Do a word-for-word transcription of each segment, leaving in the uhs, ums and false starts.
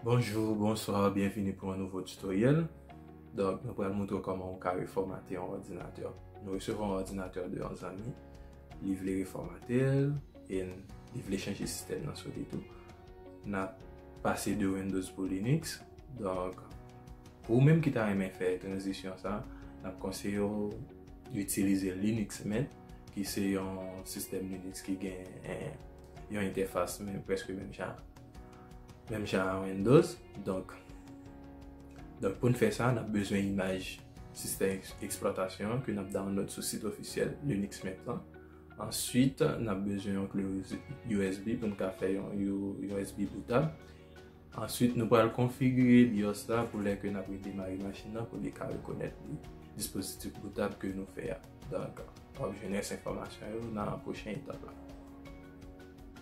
Bonjou, bonswa, byenvini pou yon nouvo tutoriel. Donk, nou pral montre w kòman ou ka refòmate yon òdinatè. Nou resevwa yon òdinatè de yon zanmi, li vle refòmate l, e li vle chanje sistèm nan sou li tou. N ap pase de Windows pou Linux. Donk, pou ou menm ki ta renmen fè tranzisyon sa, n ap konseye w itilize Linux Mint, ki se yon sistèm Linux ki gen, eh, yon entèfas men, prèske menm jan, menm jan a Windows. Donk, donk pou n fè sa, n ap bezwen imaj sistèm eks-, eksplwatasyon an ke n ap download sou sit ofisyèl Linux Mint lan. Answit, n ap bezwen yon kle U S B pou n ka fè yon, yon U S B boutab. Answit, nou pral konfigire BIOS la pou lè ke n ap redemare machin nan pou li ka rekonèt li, dispozitif boutab ke nou fè a. Donk, w ap jwenn rès enfòmasyon yo nan pwochen etap la.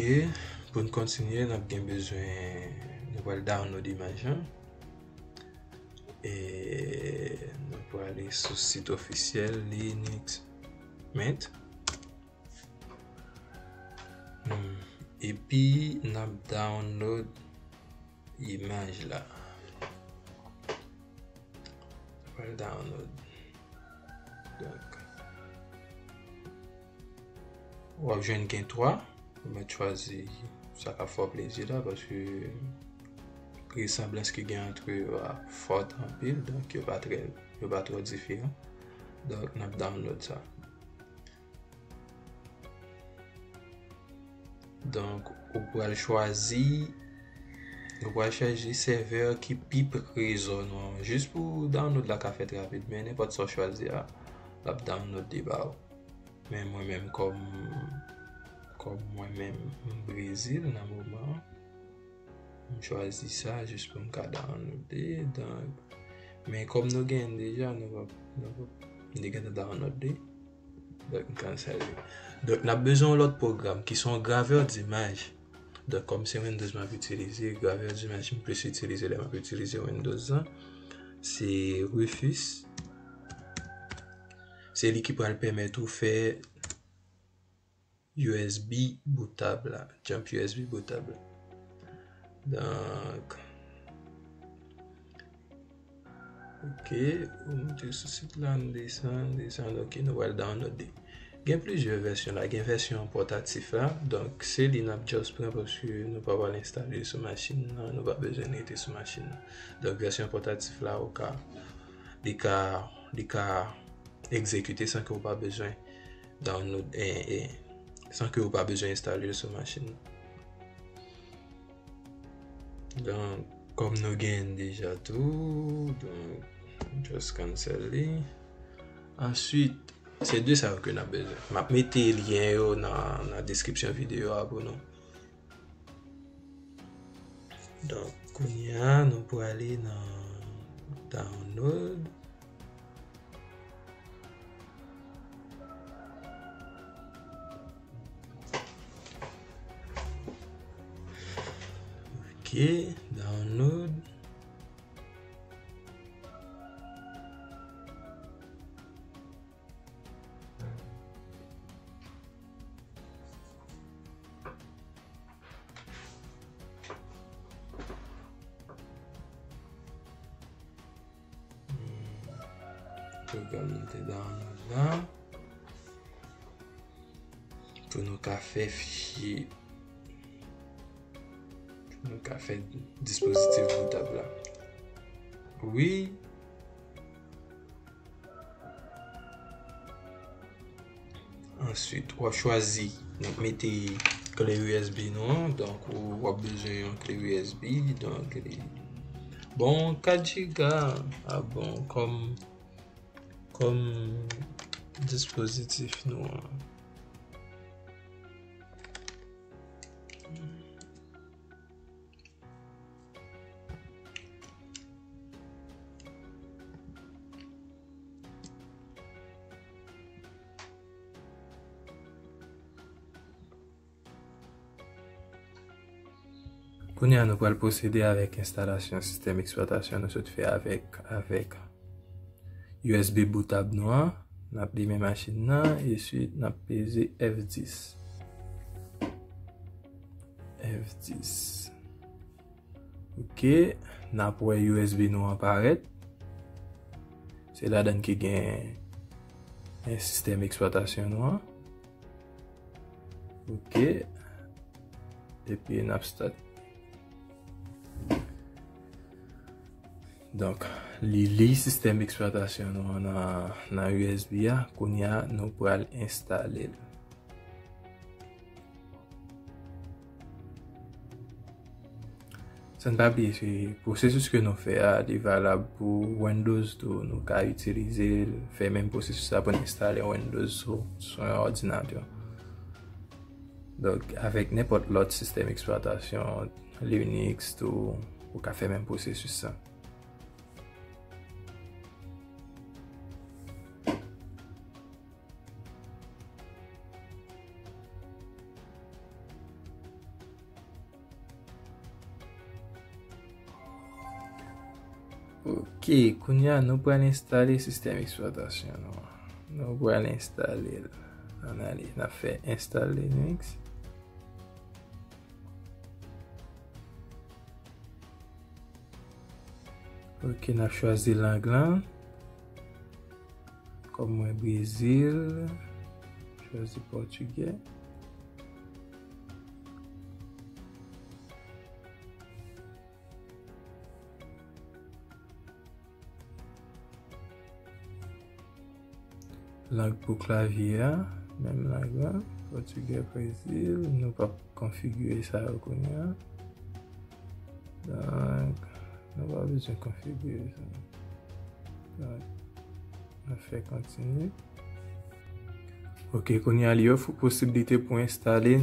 E pou n kontinye, n ap gen bezwen, nou pral download imaj lan. E nou prale sou sit ofisyèl Linux Mint. Hmm. Epi n ap download imaj la. Pral download. Donk, w ap jwenn gen twa. Ou mèt chwazi sa k ap fè w plezi la, paske resanblans ki gen ant yo a fòt anpil, donk yo pa trè, yo pa twò diferan. Donk, n ap download sa. Donk, ou pral chwazi, ou pral chwazi sèvè ki pi pre zòn ou an. Jis pou download la ka fèt rapid, men nenpòt sa w chwazi a, l ap download li ba ou. Men mwen menm, kòm, kòm mwen menm, m Brezil nan moman an, m chwazi sa jis pou m ka download li. Donk, men kòm nou genyen l deja, nou pa, nou pa, m te gentan download li. Donk, m cancel li. Donk, n ap bezwen yon lòt pwogram ki se yon gravè dimaj. Donk, kòm se Windows m ap itilize, gravè dimaj m plis itilize lè m ap itilize Windows lan, se Rufus. Se li ki pral pèmèt ou fè U S B boutab la, jump U S B boutab la. Donk, ok, ou moute sou sit la, n desann, desann, ok, nou pral download li. Gen plizyè vèsyon la, gen vèsyon pòtatif la, donk se li n ap just pran paske nou pa pral enstale l sou machin nan, nou pa bezwen l rete sou machin nan. Donk vèsyon pòtatif la, ou ka, li ka, li ka egzekite san ke w pa bezwen download, eh, eh, san ke w pa bezwen enstale l sou machin nan. Donk, kòm nou genyen l deja tou, donk, just cancel li. Answit, se de sa yo ke n ap bezwen. M ap mete lyen yo nan, nan deskripsyon videyo a pou nou. Donk, kounye a, nou prale nan download. Ok, download. Pwogram nou te download la. Pou nou ka fè fichye. Pou nou ka fè dispozitif boutab la. Wi. Answit, w ap chwazi, n ap mete kle U S B nou an. Donk, ou, w ap bezwen yon kle U S B. Donk, li, bon, kat giga a bon kòm, kòm dispozitif nou an. Kounye a, nou pral pwosede avèk enstalasyon sistèm eksplwatasyon nou sot fè avèk, avèk U S B boutab nou an. N ap limen machin nan, ensuite n ap peze F dis. F dis. Ok, n ap wè U S B nou an parèt. Se ladan ki gen, eh, sistèm eksplwatasyon nou an. Ok. Epi n ap start. Donk, li li sistèm eksplwatasyon nou an nan, nan U S B a. Kounye a, nou pral enstale l. San n pa bliye, se pwosesis ke nou fè a, li valab pou Windows tou. Nou ka itilize l, fè menm pwosesis la pou n enstale Windows sou, sou yon òdinatè. Donk, avèk nenpòt lòt sistèm eksplwatasyon, Linux tou, ou ka fè menm pwosesis sa. Ok, kounye a nou pral enstale sistèm eksplwatasyon nou an. Nou pral enstale l. Ann ale, n ap fè install Linux. Ok, n ap chwazi lang lan. Kòm mwen Brezil, chwazi pòtigè. Lang pou klavye a, menm lang lan, pòtigè Brezil, nou p ap konfigire sa yo kounye a. Donk, nou pa bezwen konfigire sa. Donk, nou fè kontinye. Ok, kounye a li ofri posiblite pou enstale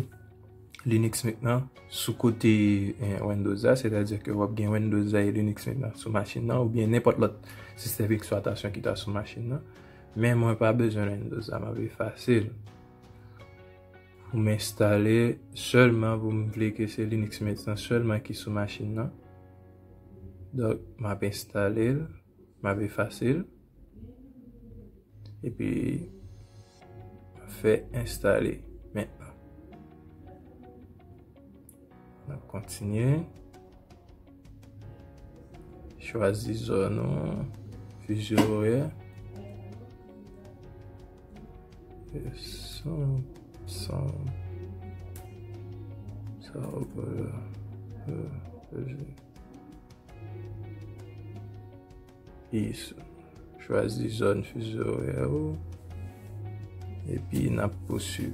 Linux Mint nan sou kote, eh, Windows la, sètadi ke w ap gen Windows la e Linux Mint nan sou machin nan, oubyen nenpòt lòt sistèm eksplwatasyon ki ta sou machin nan. Men mwen pa bezwen Windows la, m ap efase l. Pou m enstale sèlman, pou m vle ke se Linux Mint nan sèlman ki sou machin nan. Donk, m ap enstale l, m ap efase l. Epi, fè enstale mentnan. N ap kontinye. Chwazi zòn ou, fizo orè. San, san, sa w vle. Yes. Chwazi zòn fizo orè ou. Epi n ap pouswiv.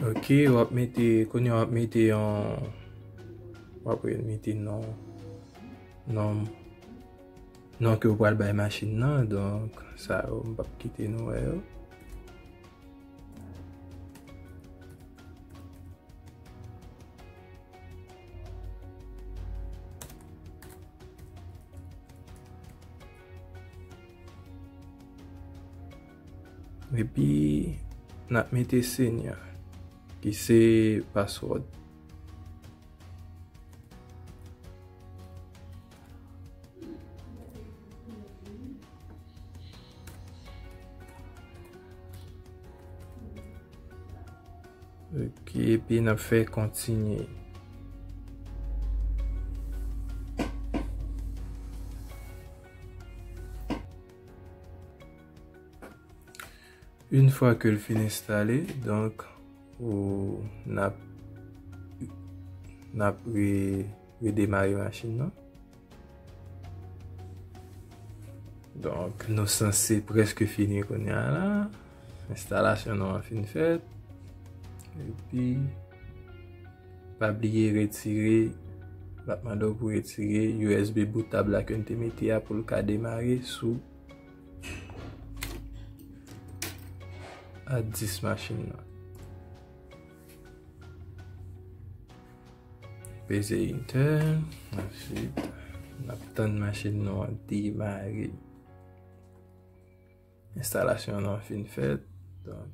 Ok, w ap mete, kounye a w ap mete yon, w ap mete non, non, non ke w pral bay machin nan, donk sa yo m p ap kite nou wè yo. Epi, n ap mete senior, ki se password. Ok, epi n ap fè kontinye. Yon fwa ke l fin enstale, donk, ou, n ap, n ap re-, redemare machin nan. Donk, nou sanse prèske fini kounye a la. Enstalasyon nou an fin fèt. Epi, pa bliye retire, l ap mande w pou retire U S B boutab la ke n te mete a pou l ka demare sou a dis machin nan. Peze enter. Answit, n ap tann machin nou an demare. Enstalasyon nou an fin fèt. Donk,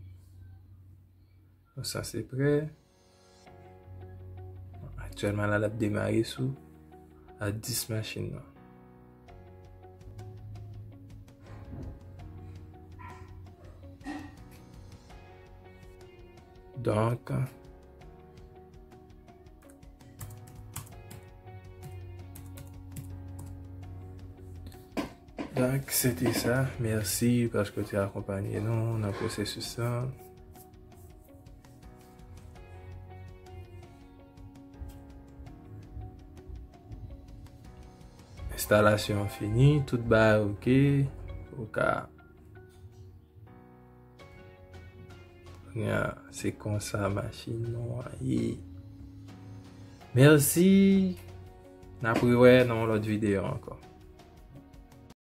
nou sanse prè. Aktyèlman la, l ap demare sou a dis machin nan. Donk, donk, se te sa. Mèsi paske w te akonpanye nou nan pwosesis la. Enstalasyon an fini, tout bagay oke. Ou ka Kounye a, se konsa machin nou an ye. Mèsi. N ap rewè nan yon lòt videyo ankò.